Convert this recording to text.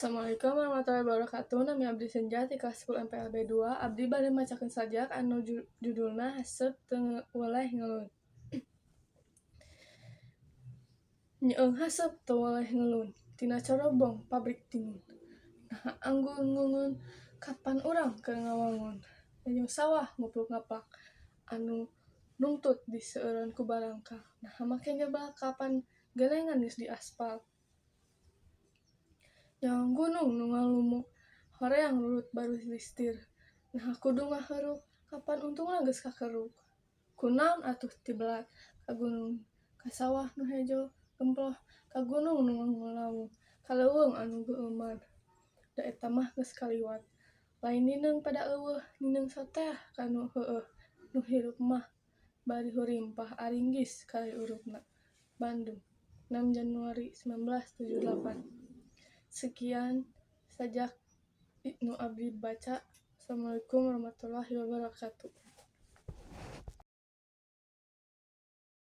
Assalamualaikum warahmatullahi wabarakatuh. Nami abdi Senja ti kelas 10 MPLB 2. Abdi bade macakeun sajak anu judulna Haseup Teu Weleh Ngelun. Nyeueung haseup teu weleh ngelun tina corobong pabrik timun. Naha anggur ngungun kapan urang keur ngawangun. Nuju sawah ngupluk ngaplak anu nungtut diseueuran ku barangkal. Naha make nyeblak kapan gelengan geus diaspal. Nyawang gunung nu ngalumuk hoream rurut barulistir. Naha kudu ngaheuruk kapan untungna geus kakeruk. Kunaon atuh tibelat ka gunung ka sawah nu hejo gemploh ka gunung nu ngalaung ka leuweung anu geueuman. Da eta mah geus kaliwat. Lain nineung pada eueuh nineung soteah ka nu heueuh nu hirup mah bari hurimpah aringgis kaliurupna. Bandung, 6 Januari 1978. Sekian sajak nu abdi baca. Assalamualaikum warahmatullahi wabarakatuh.